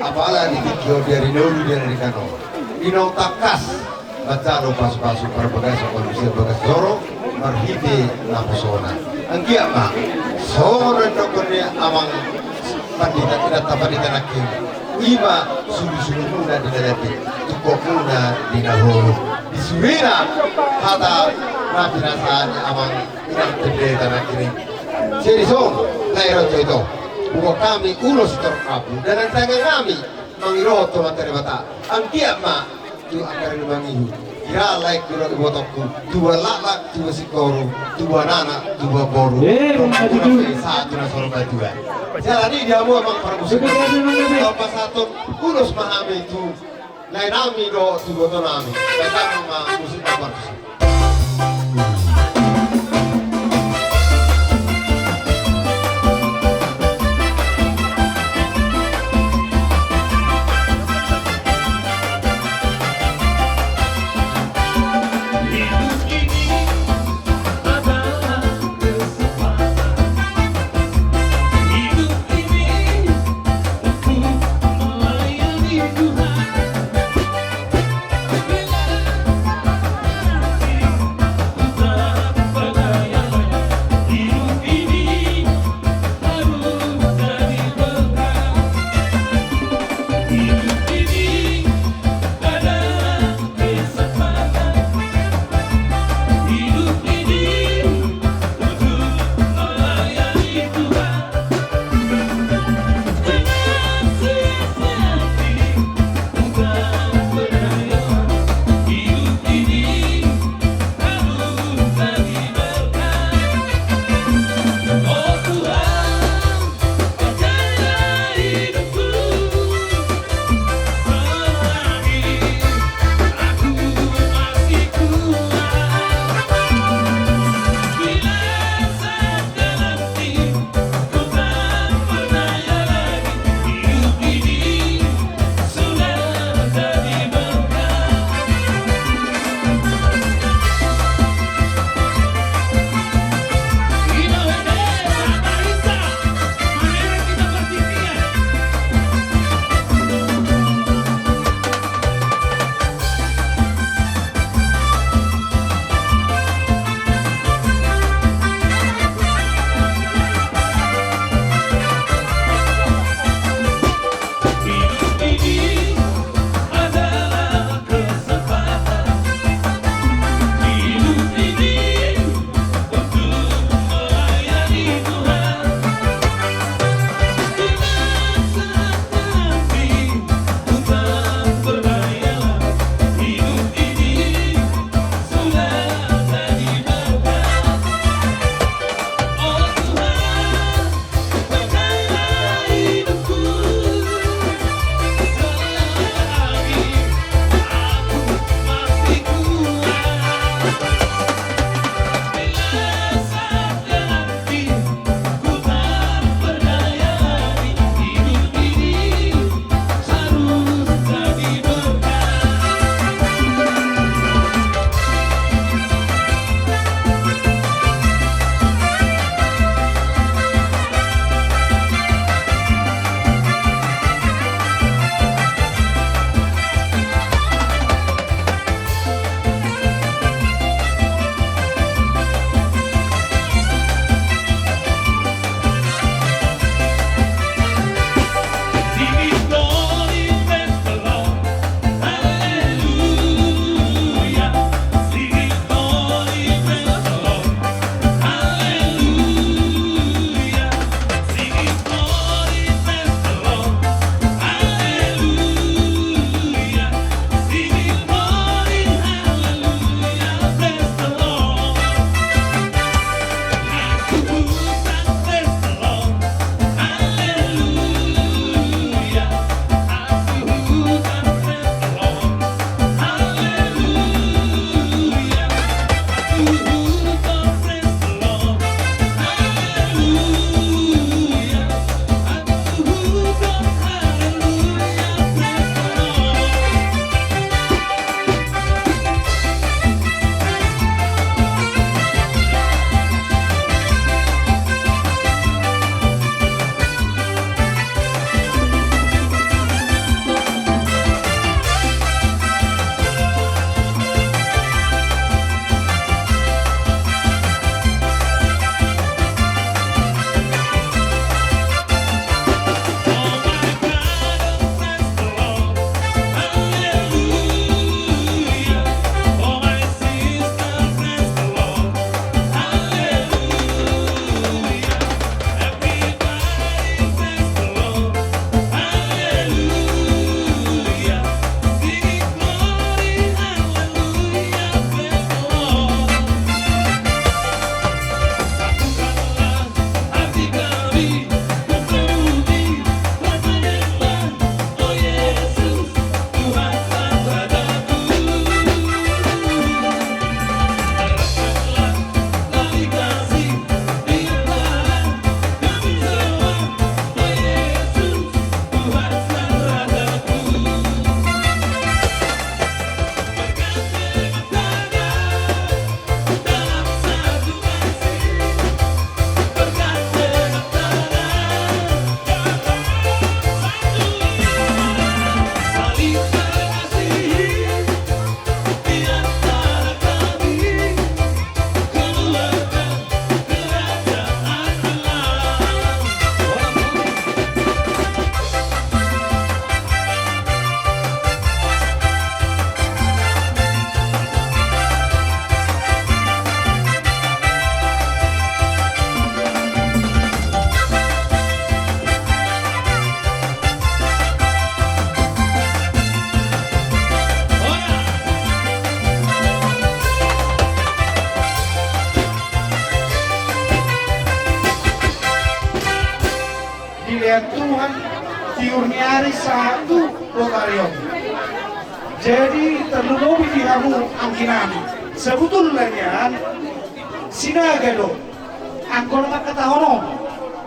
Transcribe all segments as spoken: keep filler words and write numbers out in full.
Apala di tingki on, di ari na uli, di ari na kanom, di naung tangkas manjalo pasupasu parbagason manusia bagas joro marhite naposona. Anggiat ma songon na nidok ni amang pandita, inanta pandita nangkin, i ma sulusulimuna di na leleng, tungkotmuna di na holom. Di surena hata na pinasahat ni amang inanta pandita nangkin i. Jadi songon na nidok i, ito, buat hami ulos torop rambu, dalan tangiang nami mangido tu Amanta Debata. Anggiat ma tu angka na mangihut, hira laengku dohot ibotongku, tubuan laklak, tubuan singkoru, tubuan anak, tubuan boru, eh, tubuan maju, pe sahat tu na saur matua. Jala di hamu amang parmusik, pasahathon ulos ma hami tu lae nami dohot tu iboto nami. Bahen ma musik na baru. Tuhan, tiur ni ari sahat tu botari on. Jadi tarlumobi di hamu anggi nami. Sebetulna nian Sinaga do anggo na mangkatahon on.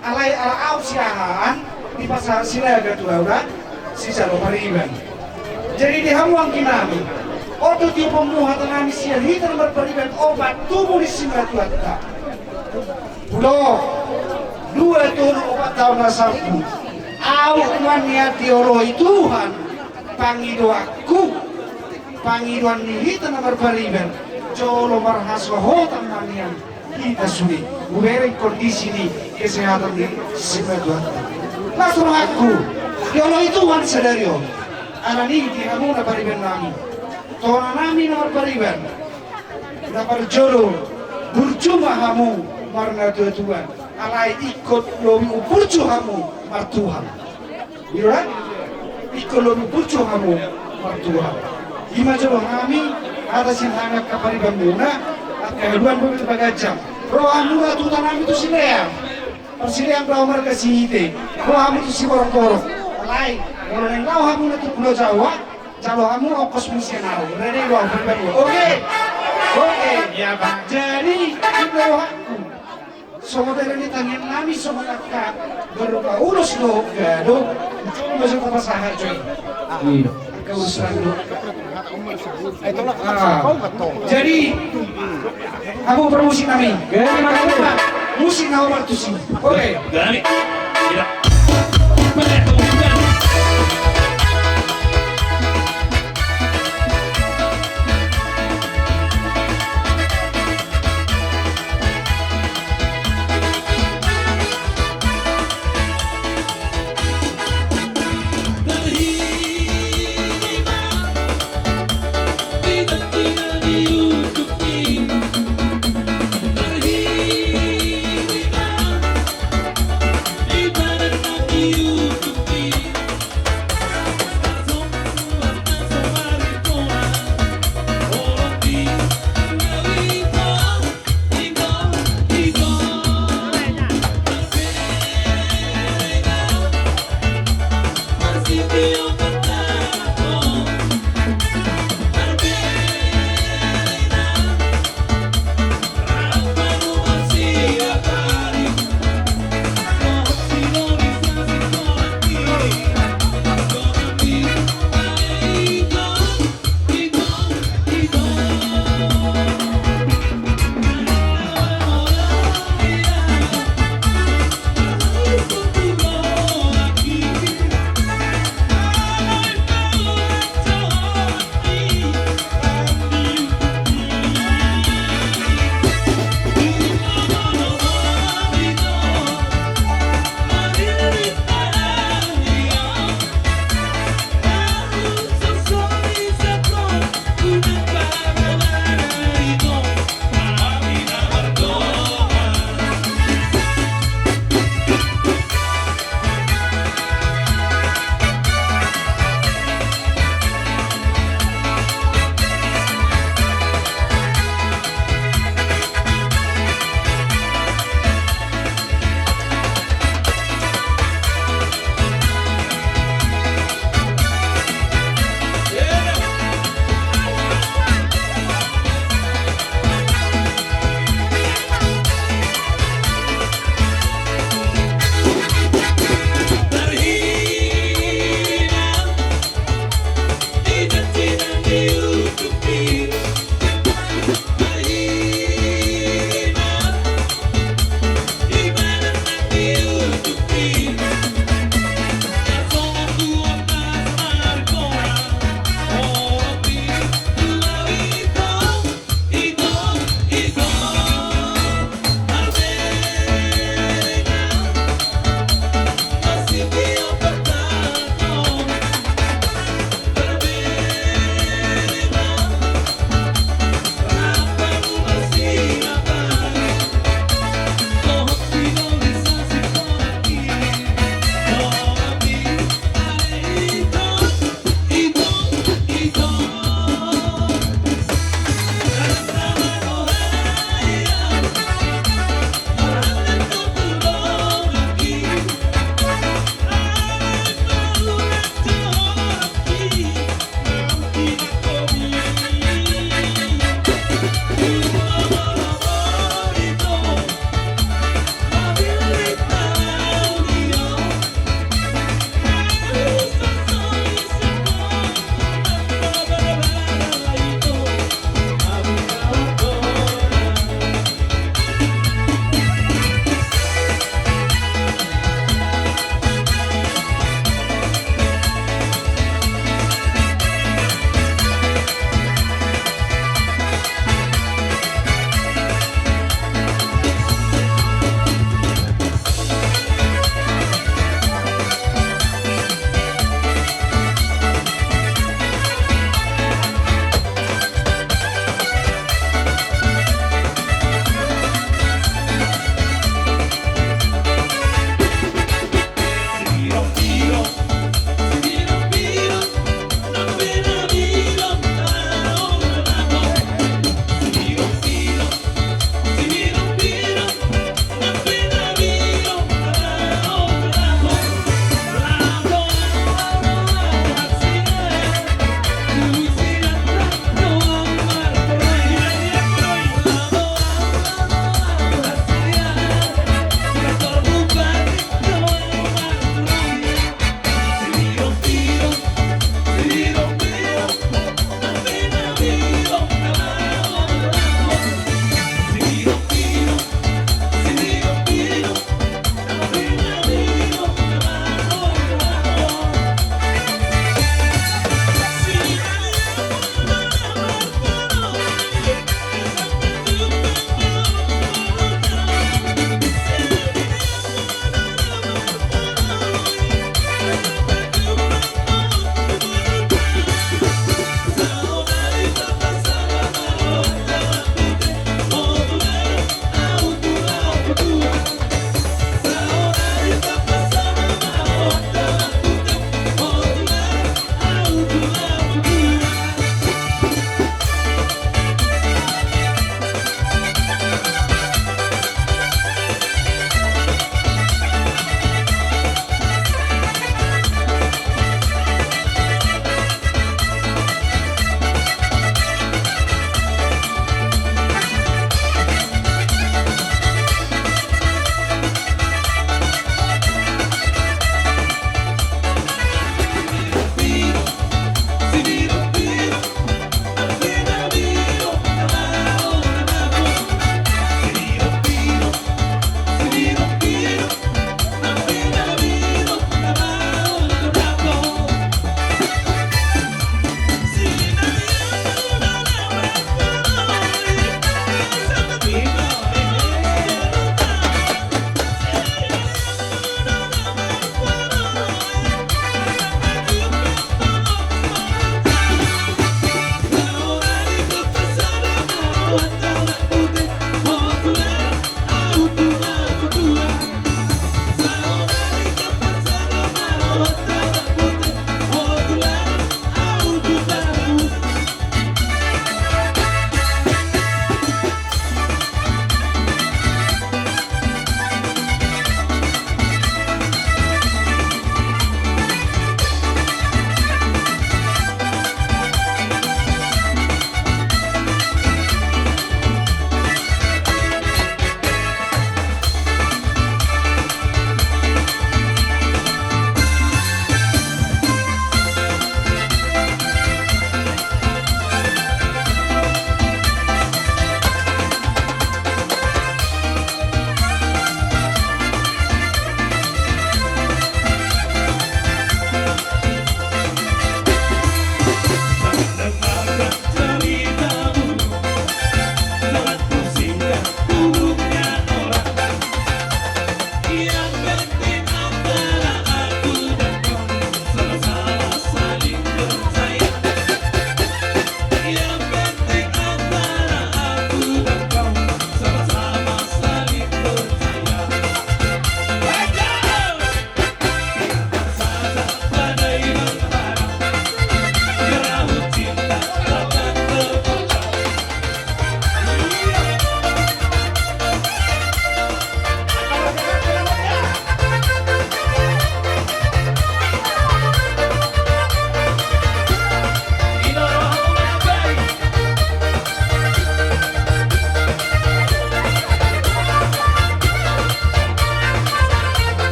Alai ala ahu siahaan dipasahat Sinaga tu ahu da sijalo pariban. Jadi di hamu anggi nami, on do tioponmu hata nami sian hita na marpariban opat tubu ni simatuanta. Hudok, dua tolu opat taon na salpu, ahu ma nian dioloi Tuhan pangidoanku, pangidoan ni hita na marpariban, jolo marhasohotan ma nian hita sude. Hubereng kondisi ni kesehatan ni simatuanta. Las rohangku, dioloi Tuhan sadari on. Alani i di hamu na pariban nami, tona nami na marpariban, na parjolo, burju ma hamu marnatuatuan, alai ingkon lobi umburju hamu martuhang. I do da? Ingkon lobi umburju hamu martuhang. I ma jolo hami, hata sian hami angka paribanmuna, angka haduan boru tu Pagajang. Rohamuna tu huta nami tu Sileam. Parsileam do ahu marga Sihite. Rohamu tu Siborokborok. Alai molo naeng laho hamuna tu Pulo Jawa, jalo hamu ongkos muse nau. Rene do ahu paribanmuna. Oke. Oke. Iya, Bang. Jadi, i do rohangku. Songon dera ni tangiang nami songon angka berupa ulos do, gado. Coba masuk ke pasahat, coy. Iya. Angka ulos do. Ah. Jadi, hamu parmusik nami. Jadi, musik na opat tusi. Oke. Gani. Iya.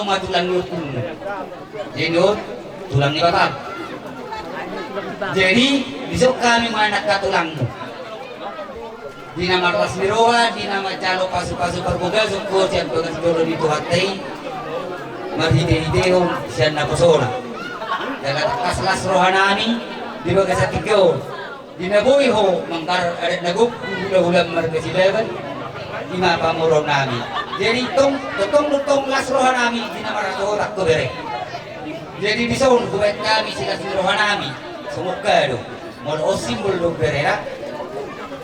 ma tulang ni ompunmu. Jadi on tulang ni bapam. Jadi dison hami ma anak tulangmu. Di na marlas ni roha, di na manjalo pasupasu parbagason ho sian bagas joro ni Tuhanta i, marhitehitehon sian naposona. Jala tangkas las rohanami di bagasan tingki on. Di na boi ho manggarar adat na gok, hulahula marga Silaban, i ma pamoruonnami. Jadi tong, tongtong do tong las rohanami di na marhasohotan ho bere. Jadi dison hubaen hami silas ni rohanami, songon hata do. Molo on simbol do berena,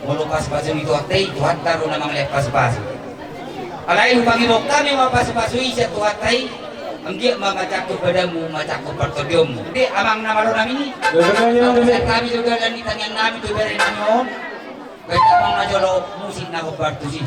molo pasupasu ni Tuhanta i, Tuhanta do na mangalehon pasupasu. Alai hupangidohon hami ma pasupasu i sian Tuhanta i, anggiat ma manjangkon badanmu, manjangkon partondionmu. Di amang na malo nami i. Sian hami do dalan ni tangiangnami tu berenami on. Baen amang na jolo musik na hombar tusi.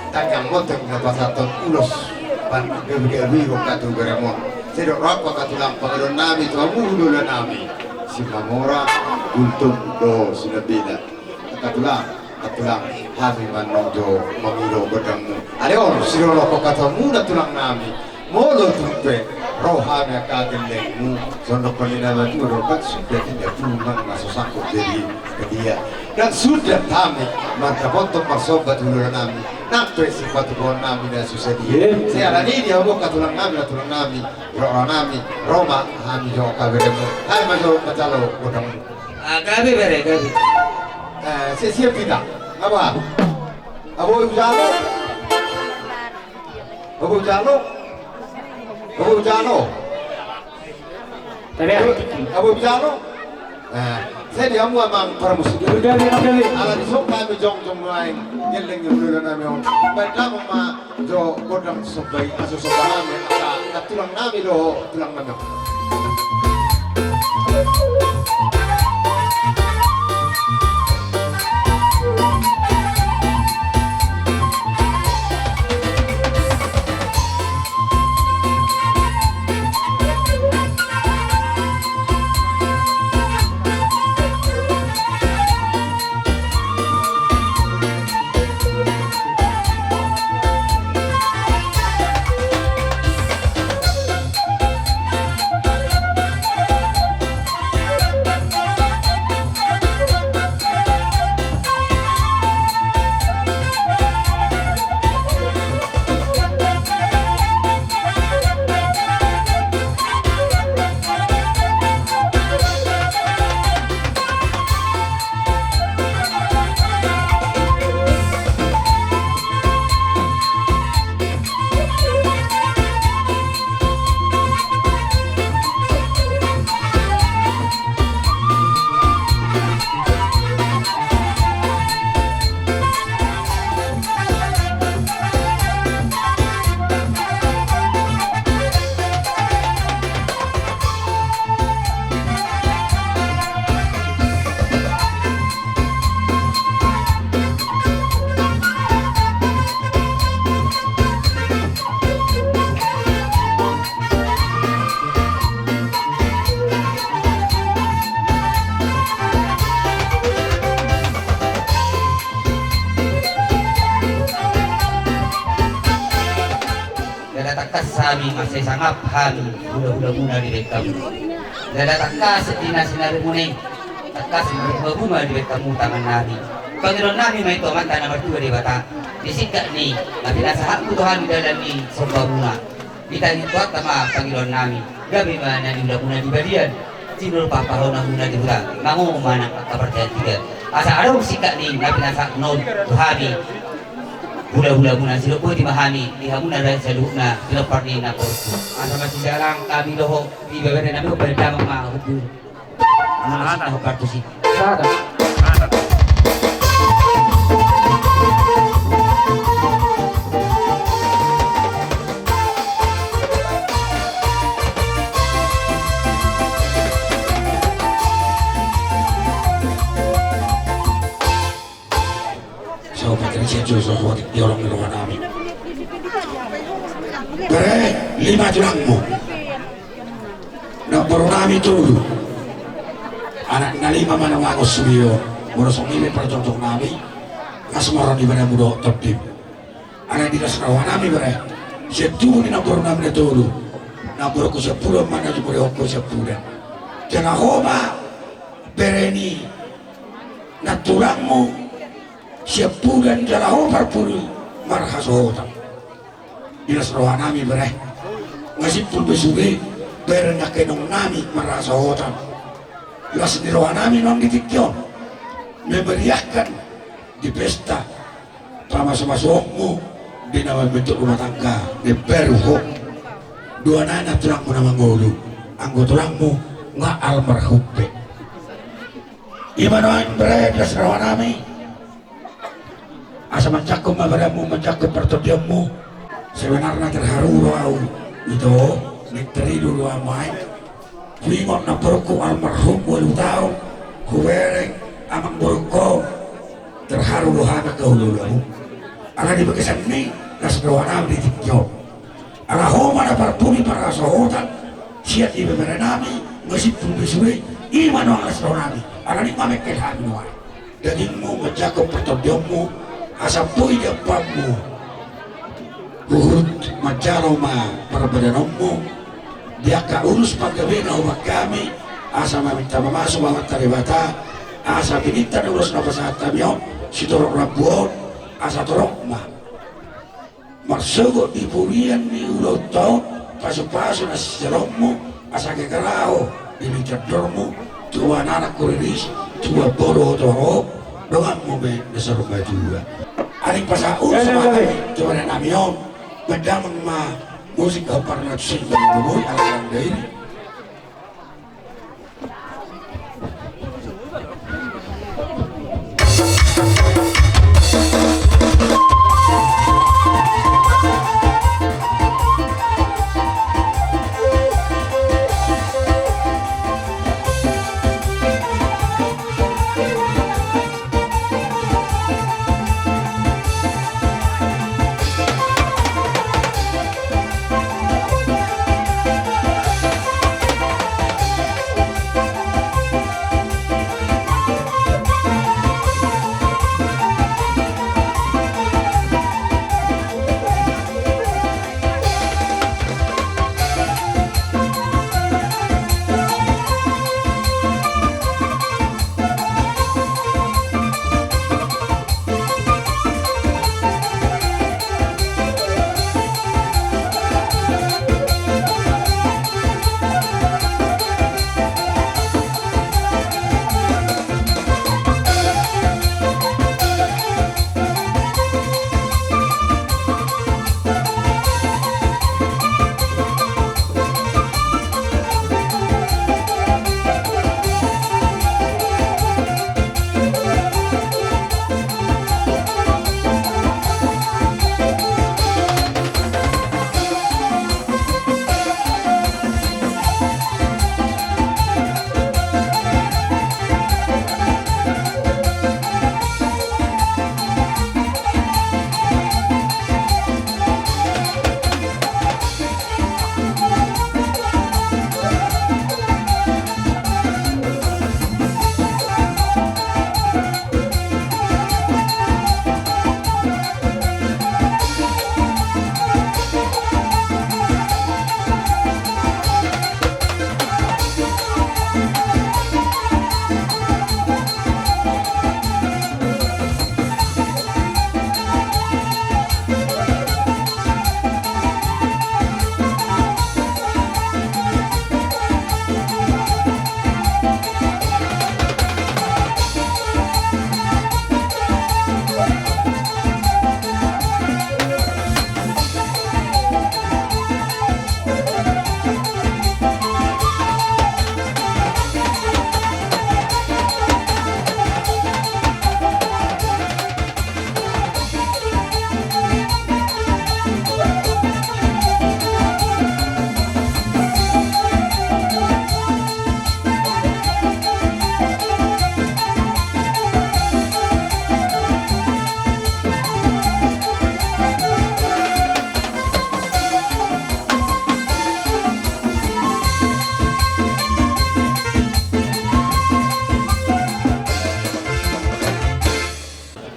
Tangiang monteng na pasahathon ulos, pan gabe-gabe ho angka tu beremon. Sai didok rohangku angka tulang, pangidoannami tu hamu hulahula nami, Simamora, Gultom dohot Sinambela. Angka tulang, angka tulang, hami ma annon jo mangido gondangmu. Alai on, sidohonon hata tu hamu na tulang nami. Molo tung pe ro hami angka gellengmu, songon dohonon ni na matua do, kan sudah tidak pulang na so sanggup jadi kedia. Dan sudah hami mardapothon marsomba tu hulahula nami, nang pe sipatupaon nami na so sadia. Sai alani i di hamu angka tulang nami, na tulang nami, roha nami, ro ma hami jo angka beremmu. Hami ma jo manjalo gondangmu. Ah, gabe bere, gabe. Eh, sai siap hita. Apa? Apa hujalo? Apa hujalo? Apa hujalo? Apa hujalo? Eh, sai di hamu amang parmusik. Gabe, gabe. Ala dison hami jongjong nuaeng gelleng ni hulahula nami on. Baen damang ma jo gondang somba i, asa somba nami angka tulang nami dohot tulang nami. Hami mansai sangap hami hula-hulamuna dibahen hamu. Jala tangkas di na sinarimuna i, tangkas marbunga-bunga dibahen hamu tangannami. Pangidoannami ma i tu Amanta na martua Debata, di singkat ni na pinasahatmu tu hami dalan ni sombamuna. Ditangi Tuhanta ma pangidoannami, gabe ma na niulamuna di balian. Sinuhun pahonaonmuna di huta, mangomo ma nang angka parjahat tiga. Asa adong singkat ni na pinasahatmuna on tu hami hula-hulamuna, sidok boti ma hami di hamuna rakyat saluhutna di lompar ni namborungku. Asa masijalang hami dohot ibebere nami on, bahen damang ma hubu. Manahan na hombar tusi. Sada. Sobat Risian Joso, sobat di olong ni rohanami. Bere, lima tulangmu. Namborunami tolu. Anak na lima manang angon sude on. Molo songon i ma parjongjongnami, las ma roha ni badanmu dohot tondim. Alai di las rohanami bere, sian tubu ni namborunami na tolu, namborungku Siampudan ma na jumolo ho Siampudan. Jala ho ma bere ni nantulangmu Siampudan jala ho parpudi marhasohotan. Di las rohanami bere, nga simpul be sude bere nangkiningan nami marhasohotan. Las ni rohanami nuaeng di tingki on memeriahkan di pesta pamasumasuonmu di na mambentuk rumah tangga na imbaru ho. Dua nai nantulangmu na mangolu, anggo tulangmu nga almarhum be. I ma nuaeng bere di las rohanami. Asa manjangkon ma badanmu, manjangkon partondionmu. Sebenarna terharu do au, ito, naeng tarilu do au nuaeng. Huingot namborungku almarhum ualu taon hubereng amangborungkon. Terharu do hami angka hula-hulamu. Ala di bagasan ni las rohanami di tingki on. Ala ho ma na parpudi marhasohotan sian ibeberenami, nga simpul be sude, i ma nuaeng las rohanami. Alani i ma mengkel hami nuaeng. Dagingmu manjangkon partondionmu, asa boi diampammu huhut manjalo ma parbadanonmu di angka ulos panggabean na hubahen hami, asa maminta mamasu ma Amanta Debata, asa pinangido ni ulos na pasahat hami on, sitorop rambu on, asa torop ma marsogot di purian ni ulaonta on pasupasu na sijaloonmu, asa gabe raho di litar dormu, tubuan anak hu riris, tubuan boru ho tu haroro, donganmu be na saur matua. Alai pasahat ulos ma hami tu badanami on, bahen damang ma musik hombar na tusi bagi boi ala yang dairi.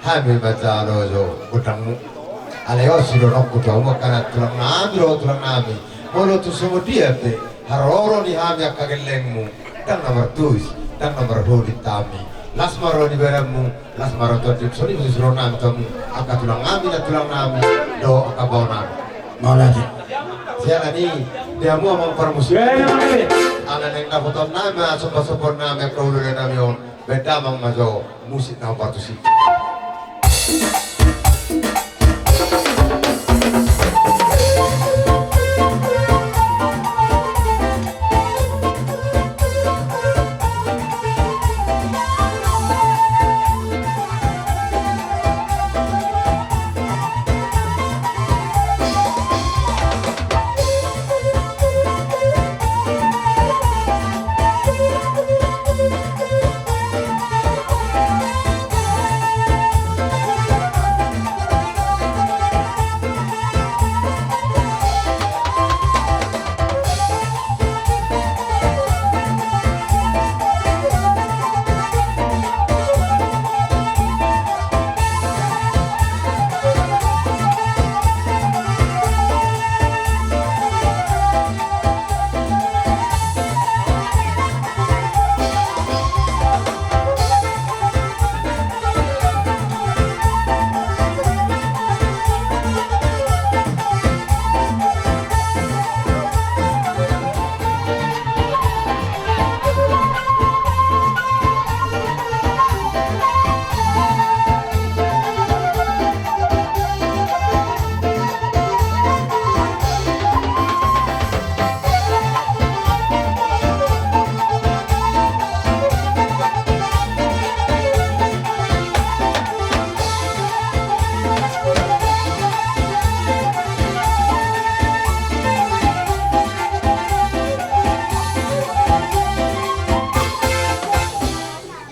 Hami manjalo jo gondangmu. Alai on sidohononku tu hamu angka tulang nami dohot tulang nami. Molo tung songon dia pe haroro ni hami angka gellengmu, ndang na martuis, ndang na marholin hami. Las ma roha ni badanmu, las ma roha ni tondim. Songon i ma sidohonon nami tu hamu angka tulang nami, nantulang nami dohot angka bao nami. Mauliate. Siala ni i, di hamu amang parmusik. Ala naeng dapoton nami ma somba-somba nami angka hulahula nami on. Baen damang ma jo musik na hombar tusi.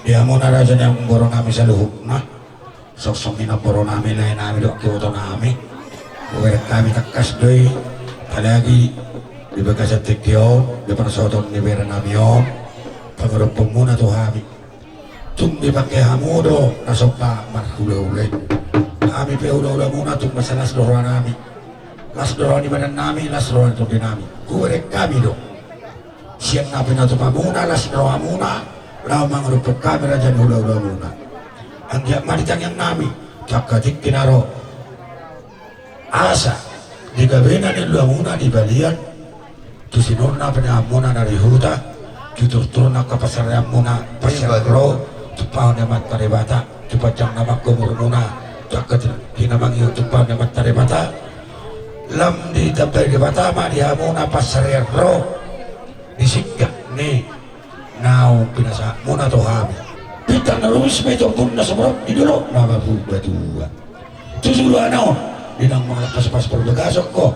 Di hamuna raja ni amangboru nami saluhutna. Songon i ma boru nami, lae nami dohot iboto nami. Hubereng hami tangkas do i, apalagi di bagasan tingki on, di parsaoton ni bere nami on, panguruponmuna tu hami. Tung dipangke hamu do na somba marhulahula i. Hami pe hulahulamuna tung mansai las do roha nami. Las do roha ni badan nami, las do roha ni tondi nami. Hubereng hami do. Sian na pinatupamuna, las ni rohamuna, laho mangurupi hami raja ni hulahulamuna. Anggiat ma di tangiang nami tu angka tingki na ro. Asa di gabena ni ulaonmuna di balian, tu sinur ni pinahanmuna na di huta, tu turtur ni angka pansarianmuna, pansarian ro, tumpahon ni Amanta Debata, tu panjang ni angka umurmuna, tu angka tingki na mangihut, tumpahon ni Amanta Debata. Lam ditambai Debata ma di hamuna pansarian ro. Di singkat ni naung pinasahatmuna tu hami. Bintang na rumiris ma i tombun na sumorop di dolok na marhula dua. Tu joloan on, di naung mangalap pasupasu parbagason ho,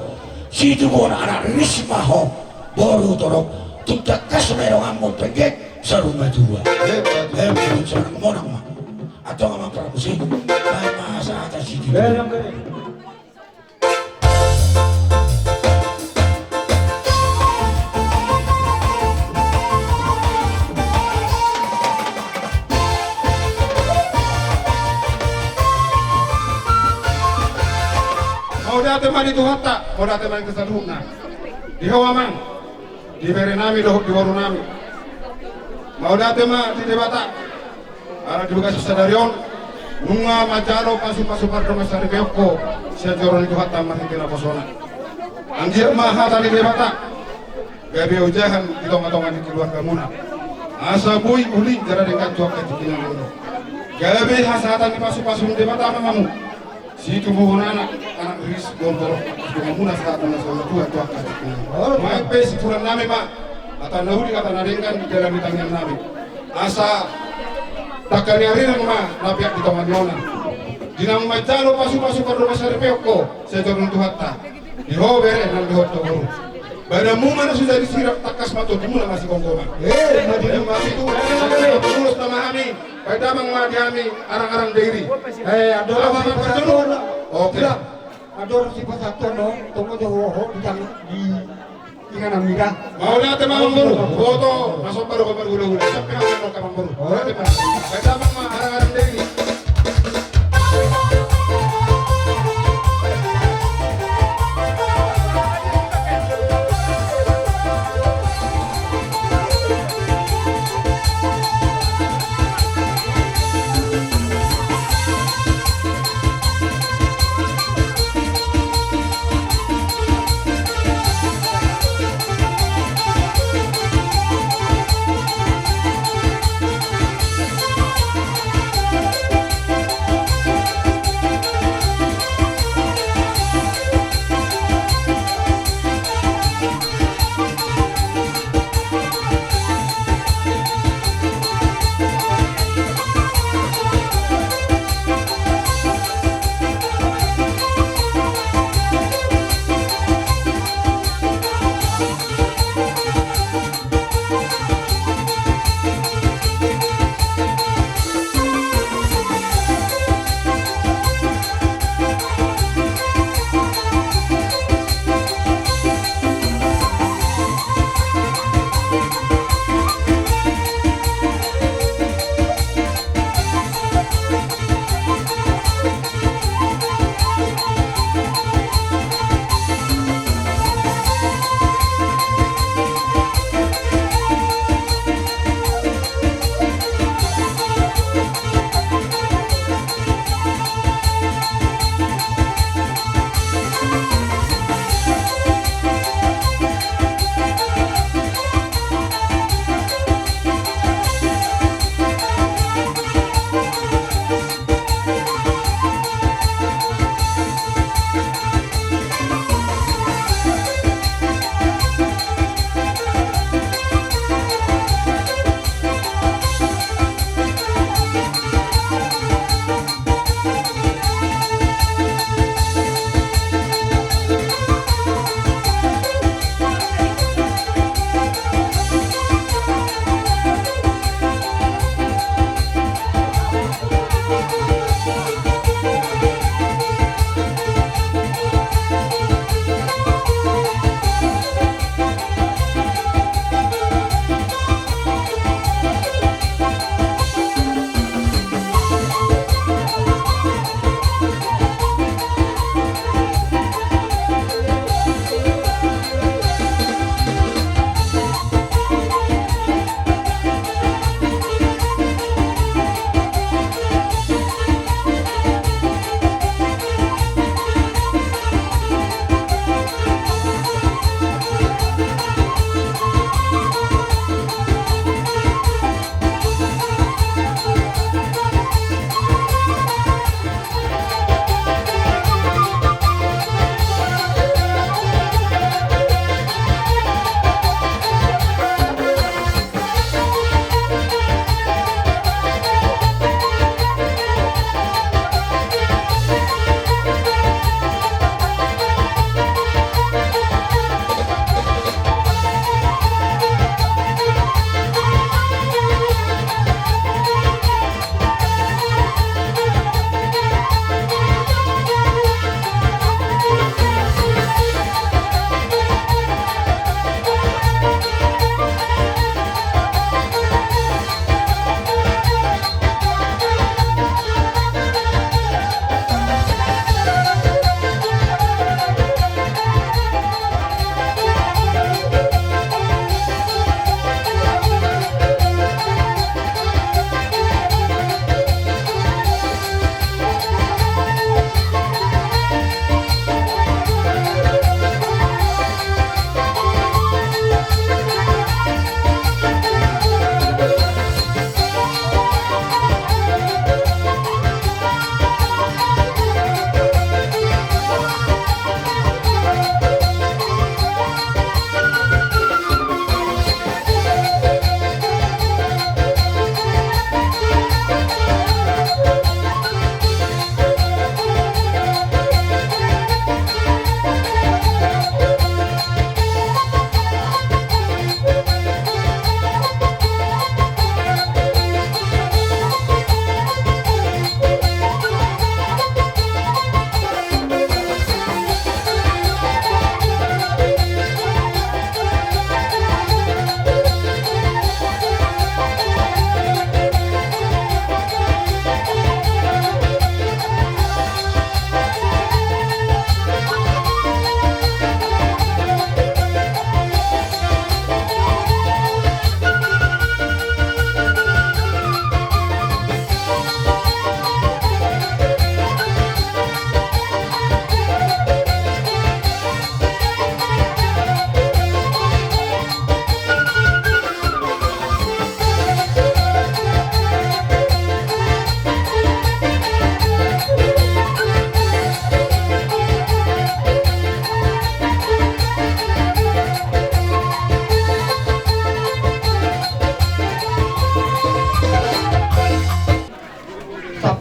situbuhon anak riris ma ho, boru torop, tung tangkas ma i donganmu pengge saur matua. Emma tutu. Sonang monang ma. Antong amang parmusik, baen ma sahat situbuhon. Mauliate ma di Tuhanta, mauliate ma di hita saluhutna. Di ho amang, di bere nami dohot di boru nami. Mauliate ma di Debata. Ala di bagasan sadari on, nunga manjalo pasupasu pardongansaripeon ho sian joro ni Tuhanta marhite naposona. Anggiat ma hata ni Debata gabe ojahan di tongatonga ni keluargamuna. Asa boi uli jala denggan tu angka tingki na ro. Gabe hasahatan ni pasupasu ni Debata ma hamu. Situbuhon anak, anak riris, boru torop, donganmuna sahat tu na saur matua tu angka tingki na ro. Nuaeng pe sipuran nami ma, hata na uli hata na denggan di dalan ni tangiang nami. Asa dangka ni arirang ma na peak di tonga ni onan. Di naung manjalo pasupasu pardongansaripeon ho sian joro ni Tuhanta. Di ho bere nang dohot ho boru. Badanmu ma na so jadi sirap, tangkas ma tondimuna masigomgoman. Emma tutu. Ulos nama hami. Baen damang ma di hami arang-arang Dairi. Eh, andorang sipasahathon. Oke. Andorang sipasahathon, tongon jo ho di tangan, di inganan mida. Mauliate ma amangboru. Boto na somba do ho marhulahula. Sampe hami na amangboru. Mauliate ma. Baen damang ma arang-arang Dairi.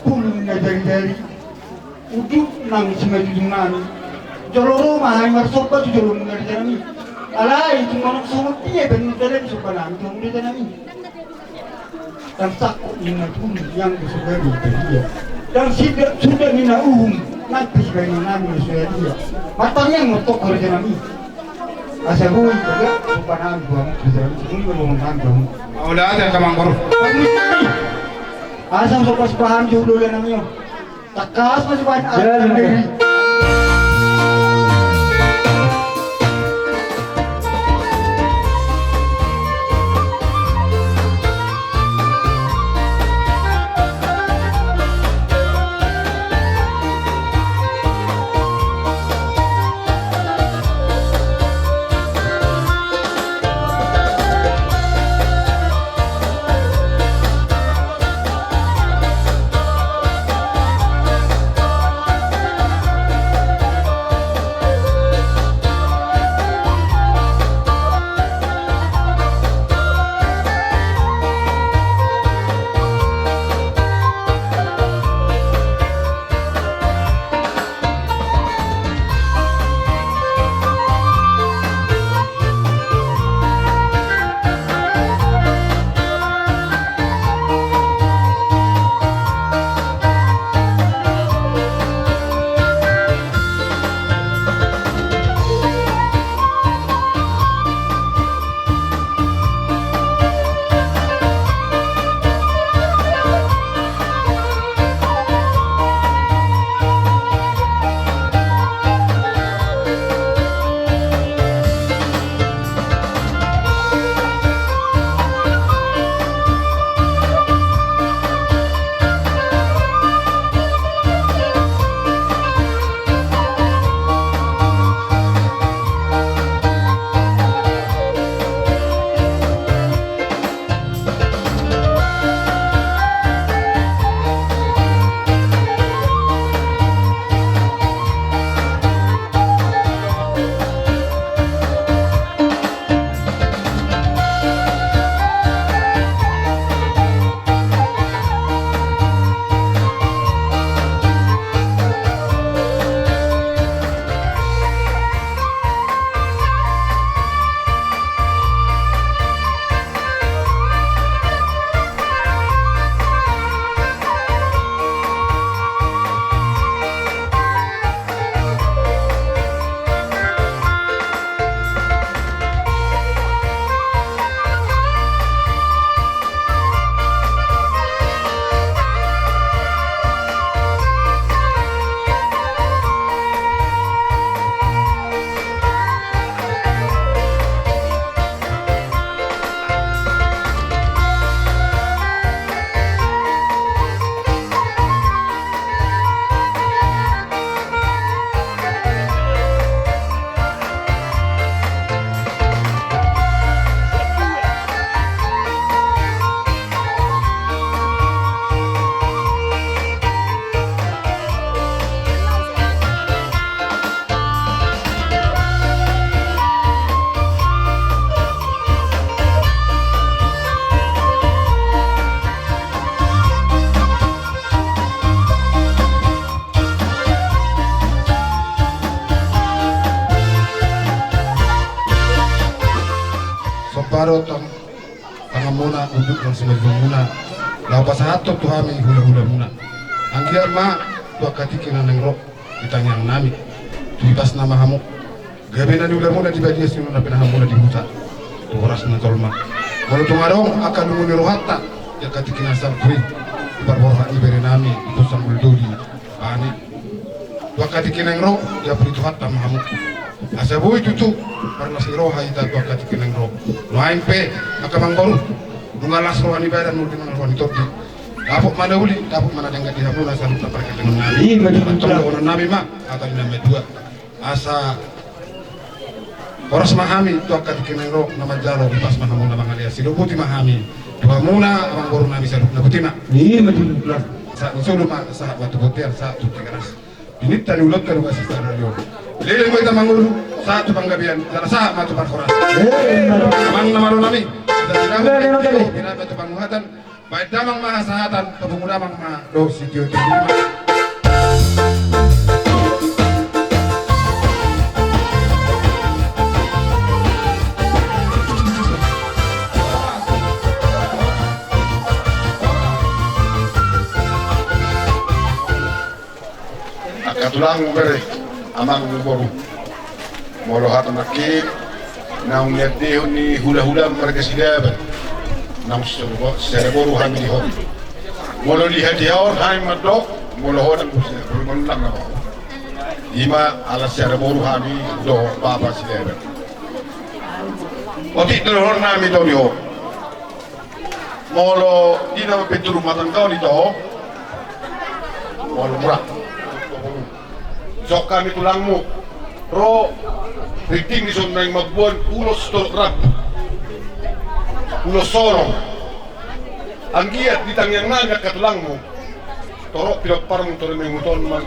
Pulu na jari-jari. Ujung nang simanjujung nami. Jolo ro ma hami marsomba tu jolo muna raja nami. Alai tu manang songon dia pe na dalan somba nami tu raja nami. Ndang sangkot ninna tuli, ndang disogani badia. Ndang sindak-sundak ninna uhum, nang pe sibaenon nami na so sadia. Martangiang ma antong raja nami. Asa boi bagak somba nami tu hamu raja nami, songon i ma dohonon nami tu hamu. Mauliate angka amangboru. Asa somba-somba hami tu hulahula nami on. Tangkas ma sibaen anak sendiri. Somba do tang-, tanganmuna, unduk nang simanjujungmuna, laho pasahathon tu hami hulahulamuna. Anggiat ma tu angka tingki na naeng ro di tangiang nami, tu ipasna ma hamu. Gabe na niulamuna di badia, sinuan na pinahanmuna di huta, tu horas na jolma. Molo tung adong angka lungun ni rohanta di angka tingki na salpu i, di parborhat ni bere nami, di Puson Muldoli, Bani. Tu angka tingki naeng ro, diampuni Tuhanta ma hamu. Asa boi tutu marlas ni roha hita tu angka tingki naeng ro. Nuaeng pe, angka amangboru, nunga las roha ni badan, nunga las roha ni tondi. Dapot ma na uli, dapot ma na denggan di hamuna saluhut na parkelengon nami. Iya, betul, betul. Antong dohonon nami ma hata ni na madua. Asa horas ma hami tu angka tingki naeng ro na manjalo, ipas ma hamu na mangalean, sidohoti ma hami tu hamuna amangboru nami saluhutna, boti ma. Iya, betul, betul. Sahat ni solu ma, sahat ma tu bontean, sahat tu Tigaras. Bininta ni ulaonta do basa sadari on. Leleng ma hita mangolu, sahat tu panggabean, jala sahat ma tu parhorasan. Iya, betul. Amang na malo nami, jala siramu, iya, betul, betul. Bina ma tu panguhatan. Baen damang ma hasahatan, topung damang ma dohot sitio-tio. Angka tulangmu bere, amangmu boru. Molo hata nangkin, naung niandehon ni hula-hula marga Silaban. Naung sada boru hami di ho. Molo di hatiha on hami mandok, molo ho ndang buse, boru manang nama ho. Ima ala sada boru hami dohot bapa Silaban. Otik dohononnami do di ho. Molo di na mambentuk rumah tangga on ito, molo mura. Songon hami tulangmu, ro ringting dison naeng mamboan ulos torop rambu, ulos sorong. Anggiat di tangiangnami angka tulangmu, torop pinomparmu, torop menguton mang.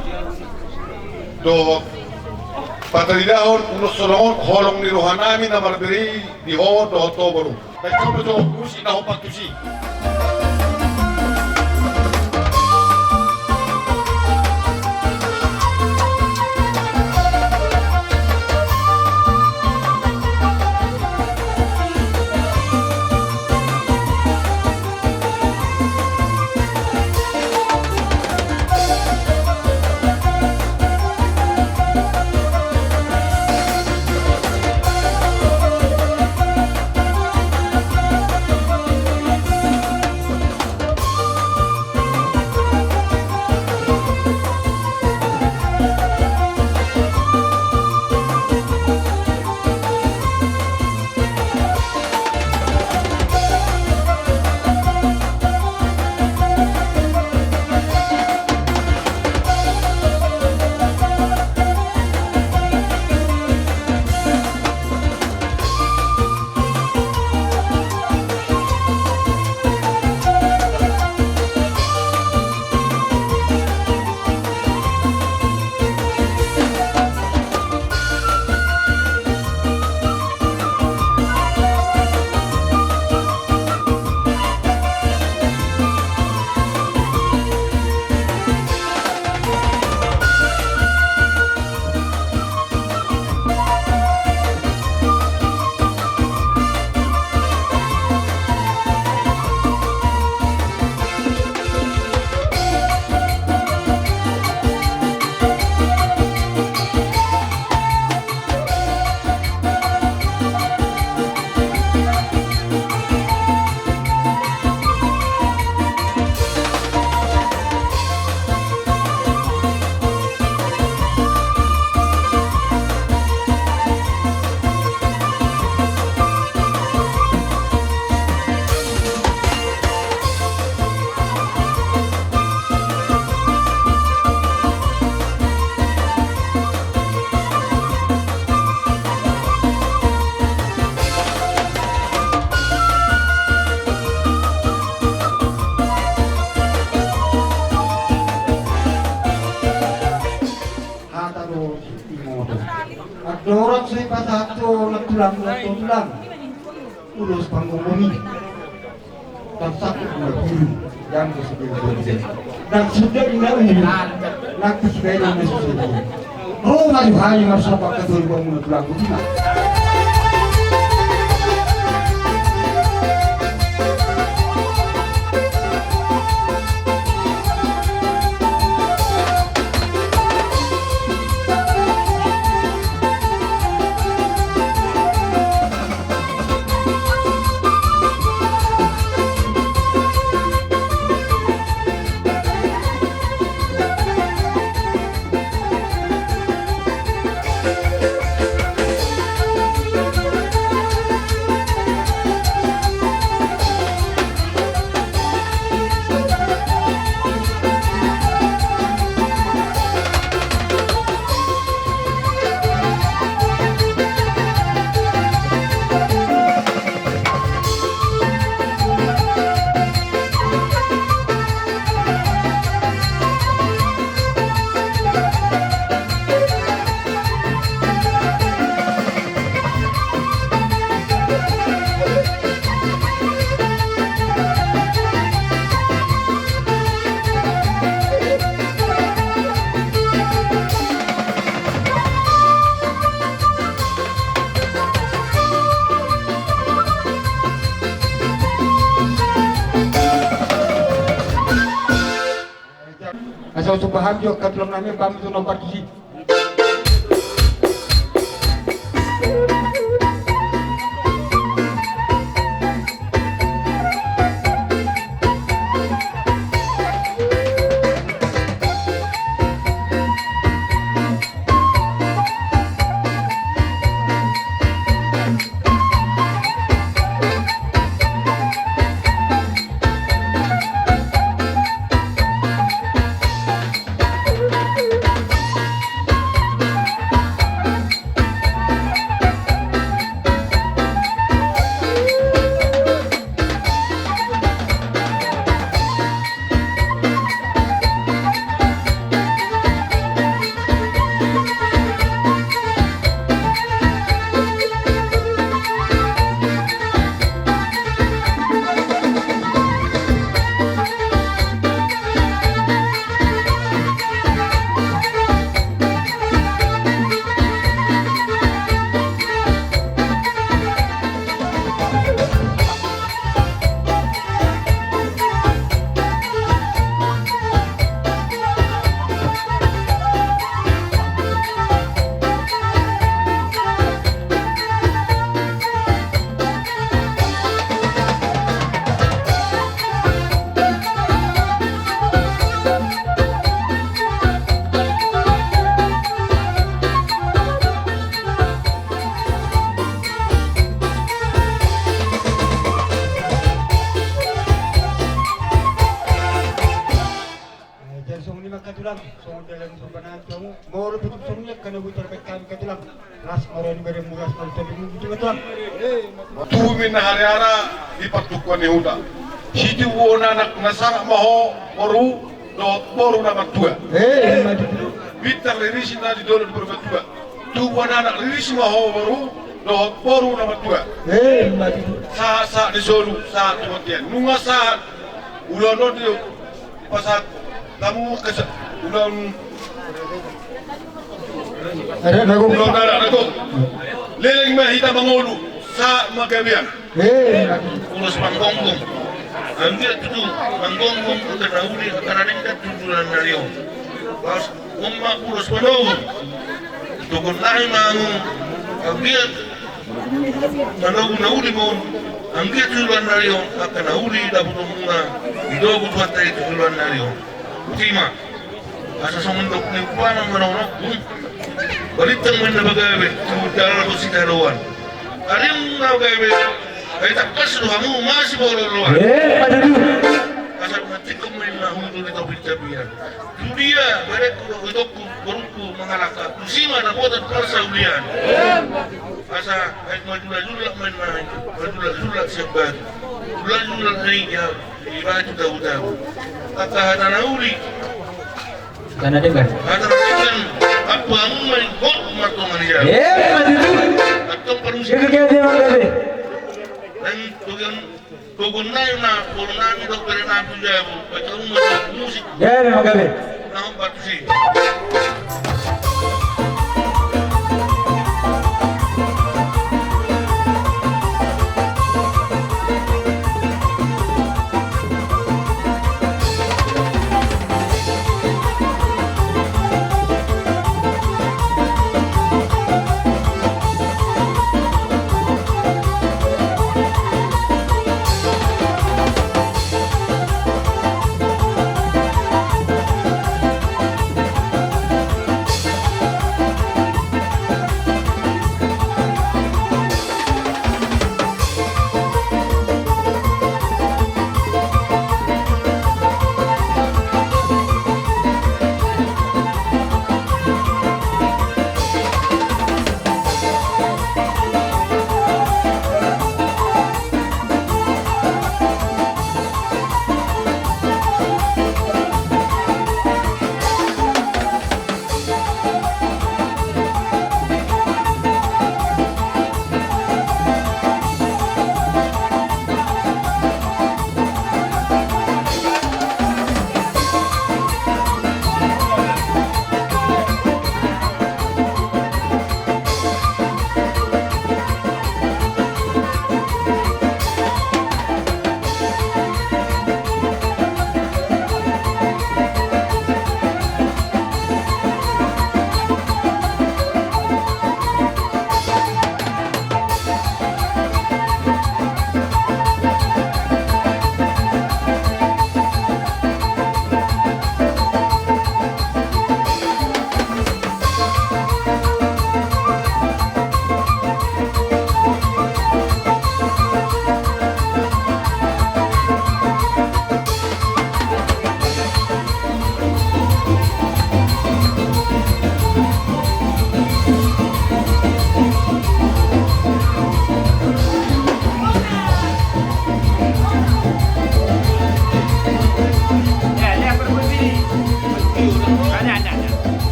Dohot patadidahon ulos sorong on, holong ni rohanami na marbere i di ho dohot ho boru. Baen hamu jo musik na hombar tusi. Hata do sitio-tio. Andorang so dipasahat tu tulang, tu tulang. Ulos panggomi. Tarsakit na pilu, jam ke sepuluh. Dan sudah ingat ini, nanti sudah ini sudah. Rumah Yuhani masuk pakai tulang, tulang. Sobahan jo angka tulang nami, pamit tu nomor tusi. Eh, jadi songon i ma angka tulang, songon dalan sobanan songon, molo tutup songon i angka na boi tarbaen hami angka tulang. Las ma roha ni badanmu, las ma roha ni tondimuna, tulang. Tubu ma inna hariara di partukuan ni huta. Sitiruon anak na sangap ma ho boru dohot boru na martua. Eh, ima tutu. Bintang ririsinna di dolok di Purbatua. Tubu anak, riris ma ho boru dohot boru na martua. Eh, ima tutu. Sahat, sahat ni solu, sahat tu bontean. Nunga sahat ulaon on do dipasahat hamu angka sa-, ulaon. Adat na gok. Ulaon adat na gok. Leleng ma hita mangolu, sahat ma gabean. Eh. Ulos panggonggong. Anggiat tutu manggonggong angka na uli, angka na denggan tu joloan ni ari on. Pas on ma ulos panogu. Togon nami ma hamu, anggiat manogu na uli ma on. Anggiat tu joloan ni ari on angka na uli dapotonmuna, didomu Tuhanta i tu joloan ni ari on. Botima. Asa songon dok ni umpama manonokhon. Balintang ma inna pagabe tu dalan na sitadoan. Adong na gabe, ai tangkas do hamu masipaolooloan. Eh, ima tutu. Asa mantikkon ma inna hundul di topi ni tapian. Tu dia badanku dohot itongku, borungku mangalangka, tusi ma dapotan parsaulian. Asa ai majulajula ma inna, majulajula sian batu. Julajula na i, ia. Iba tu tahu-tahu. Angka hata na uli. Hata na denggan. Hata na denggan. Apa hamu main hot martongan ia. Eh, ima tutu. Antong panusi. Gabe, gabe, ima gabe. Nang togon, togon nai na, polo nami dok bere nami tu jabu. Baca rumah musik. Gabe, ima gabe. Naung batu si.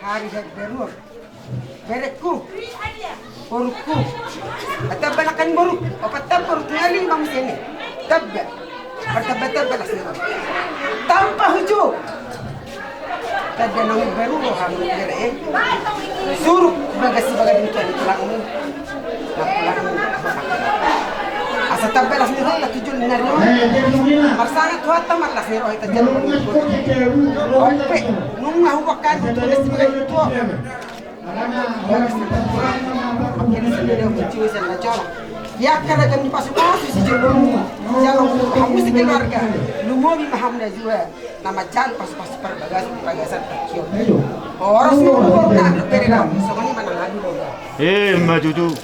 Ari hepberuon. Berengku. Borungku. Tamba nangkin borungku. Opat tamba borungku ngali mamusian i. Tamba. Martamba-tamba las ni roha. Tamba huju. Tamba naung beru roham bere. Suruk bagas si bagas di tuan tulangmu. Na tulangmu. Asa tamba las ni roha, tujuan ni roha. Marsangap tu hata marlas ni roha, ita jalan. Ope, nunga hubakan tu las ni bagas di tuan. Ia kan akan dipasupasu si jolo. Jalo hamu sekeluarga. Lumobi ma hamu na jua. Na manjalo pasupasu parbagasan, parbagasan takio. Horas ma umur na bere na. Songon i ma na ngadu do. Eh, ma tutu.